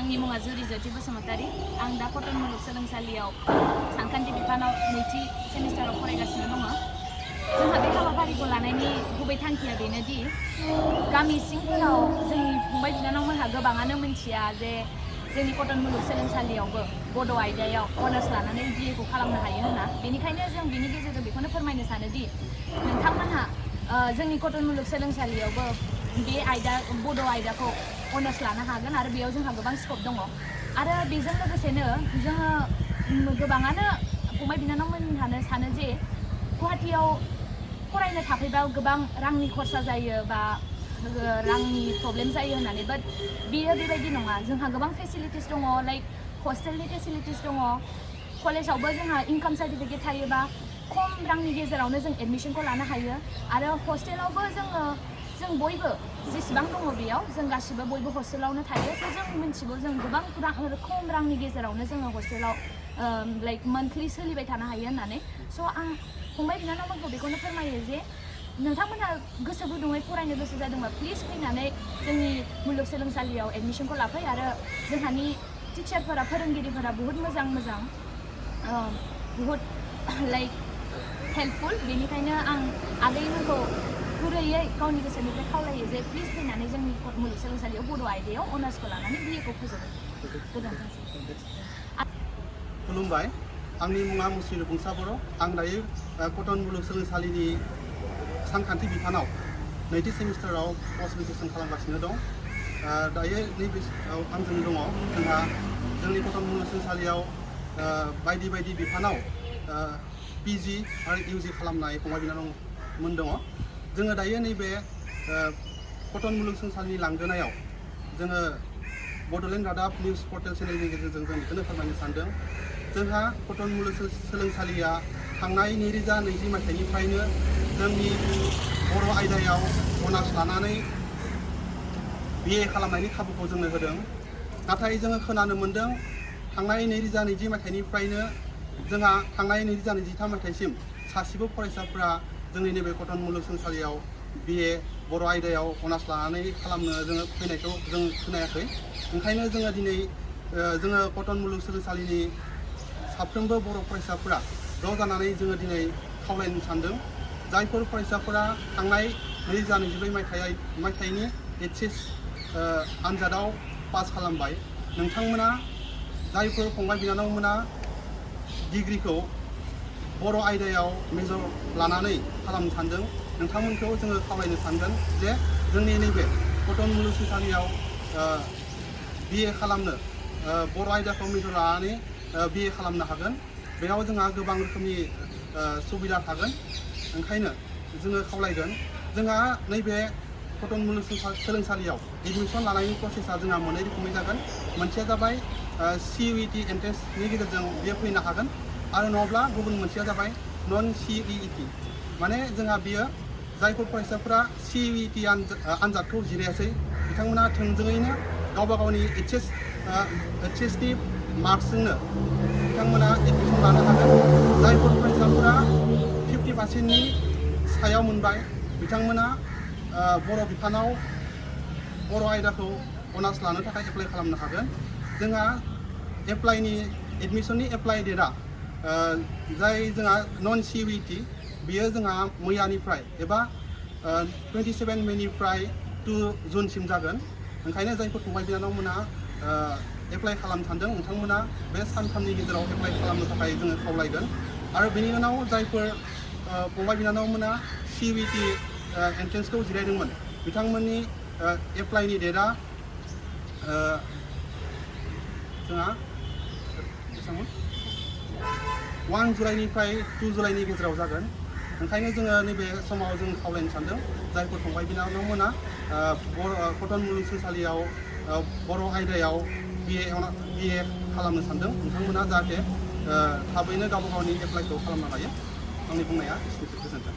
आंनि मुङा जुरिज्योति बसुमतारी आं दा कटन मुलुगसोलोंसालियाव सानखान्थि बिफानाव नैथि सेमिस्टाराव फरायगासिनो दङ जोंहा बे हाबाफारिखौ लानायनि गुबै थांखिया बेनोदि गामि सिंफोराव जोंनि फंबाय बिनानावमोनहा गोबाङानो मिथिया जे जोंनि कटन मुलुगसोलोंसालियावबो बड' आयदायाव अनार्स लानानै BA खौ खालामनो हायो होनना बेनिखायनो जों बिनि गेजेरजों बेखौनो फोरमायनो सानोदि नोंथांमोनहा जोंनि कटन मुलुगसोलोंसालियावबो बे आयदा बड' आयदाखौ अनार्स लानो हागोन आरो बेयाव जोंहा गोबां स्कप दङ आरो बेजों लोगोसेनो जोङो गोबाङानो फंबाय बिनानावमोनहानो सानो जे गुवाहाटीयाव फरायनो थाफैबा गोबां रांनि खरसा जायो बा रांनि प्रब्लेम जायो होननानै बाट बेयो बेबायदि नङा जोंहा गोबां फेसिलिटिस दङ लाइक हस्टेलनि फेसिलिटिस दङ कलेजावबो जोंहा इनकाम सार्टिफिकेट थायोबा खम रांनि गेजेरावनो जों एडमिशनखौ लानो हायो आरो हस्टेलावबो जों बयबो जेसेबां दङ बेयाव जों गासिबो बयबो हस्टेलावनो थायो स' जों मिन्थिगौ जों गोबां खम रांनि गेजेरावनो जोङो हस्टेलाव लाइक मान्थलि सोलिबाय थानो हायो होननानै स' आं फंबाय बिनानावमोनखौ बेखौनो फोरमायो जे नोंथांमोनहा गोसो गुदुङै फरायनो गोसो जादोंबा प्लिज फैनानै जोंनि मुलुगसोलोंसालियाव एडमिशनखौ लाफै आरो जोंहानि टिचारफोरा फोरोंगिरिफोरा बुहुत मोजां बुहुत लाइक हेल्पफुल बेनिखायनो आं आगैमोनखौ गुरैयै गावनि गोसोनिफ्राय खावलायो जे प्लिज फैनानै जोंनि मुलुगसोलोंसालियाव बड' आयदायाव अनार्सखौ लानानै BA खौ फोजोबो गोजोनथोंसै खुलुमबाय आंनि मुङा मुस्रि रुफुंसा बर' आं दायो कटन मुलुगसोलोंसालिनि सानखान्थि बिफानाव नैथि सेमिस्टाराव पस्ट ग्रेजुएसन खालामगासिनो दं दायो नैबे आंजों दङ जोंहा जोंनि कटन मुलुगसोलोंसालियाव बायदि बायदि बिफानाव PG आरो UG खालामनाय फंबाय बिनानावमोन दङ जोङो दायो नैबे कटन मुलुगसोलोंसालिनि लांगोनायाव जोङो बड'लेण्ड रादाब निउस पर्टेल चेनेलनि गेजेरजों जों बेखौनो फोरमायनो सानदों जोंहा कटन मुलुगसोलोंसालिया थांनाय 2020 मायथाइनिफ्रायनो जोंनि बर' आयदायाव अनार्स लानानै BA खालामनायनि खाबुखौ जोंनो होदों नाथाय जोङो खोनानो मोन्दों थांनाय 2020 मायथाइनिफ्रायनो जोंहा थांनाय 2023 मायथाइसिम सासेबो फरायसाफ्रा जोंनि नैबे कटन मुलुगसोलोंसालियाव BA बर' आयदायाव अनार्स लानानै खालामनो जोङो फैनायखौ जों खोनायाखै ओंखायनो जोङो दिनै जोङो कटन मुलुगसोलोंसालिनि साफ्रोमबो बर' फरायसाफोरा ज' जानानै जोङो दिनै खावलायनो सानदों जायफोर फरायसाफोरा थांनाय 2024 मायथाइनि HS आनजादाव पास खालामबाय नोंथांमोना जायफोर फंबाय बिनानावमोना डिग्रिखौ बर' आयदायाव मेजर लानानै खालामनो सानदों नोंथांमोनखौ जोङो खावलायनो सानगोन जे जोंनि नैबे कटन मुलुगसोलोंसालियाव BA खालामनो बर' आयदाखौ मेजर लानानै BA खालामनो हागोन बेयाव जोंहा गोबां रोखोमनि सुबिदा थागोन ओंखायनो जोङो खावलायगोन जोंहा नैबे कटन मुलुगसोलोंसालियाव एडमिसन लानायनि प्रसेसा जोंहा मोननै रोखोमै जागोन मोनसेया जाबाय CUET एन्ट्रेन्सनि गेजेरजों बियो फैनो हागोन आरो नङाब्ला गुबुन मोनसेया जाबाय नन CEET माने जोंहा बियो जायफोर फरायसाफोरा CUET आनजादखौ जिरायासै बिथांमोना थोंजोङैनो गावबा गावनि HSनि मार्कसजोंनो बिथांमोना एडमिसन लानो हागोन जायफोर फरायसाफोरा 50%नि सायाव मोनबाय बिथांमोना बर' बिफानाव बर' आयदाखौ अनार्स लानो थाखाय एप्लाइ खालामनो हागोन जोंहा एडमिसननि एप्लाइ डेटआ जाय जोंहा नन CUET बियो जोंहा मैयानिफ्राय एबा 27 मेनिफ्राय 2 जुनसिम जागोन ओंखायनो जायफोर फंबाय बिनानावमोना एप्लाइ खालामनो सानदों नोंथांमोना बे सानथामनि गेजेराव एप्लाइ खालामनो थाखाय जोङो खावलायगोन आरो बेनि उनाव जायफोर फंबाय बिनानावमोना CUET एन्ट्रेन्सखौ जिरायदोंमोन बिथांमोननि एप्लाइनि डेटआ जोंहा 1 जुलाइनिफ्राय 2 जुलाइनि गेजेराव जागोन ओंखायनो जोङो नैबे समाव जों खावलायनो सानदों जायफोर फंबाय बिनानावमोना कटन मुलुगसोलोंसालियाव बर' आयदायाव BA खालामनो सानदों नोंथांमोना जाहाथे थाबैनो गावबा गावनि एप्लाइखौ खालामनो हायो आंनि बुंनाया एसेनोसै गोजोन्थों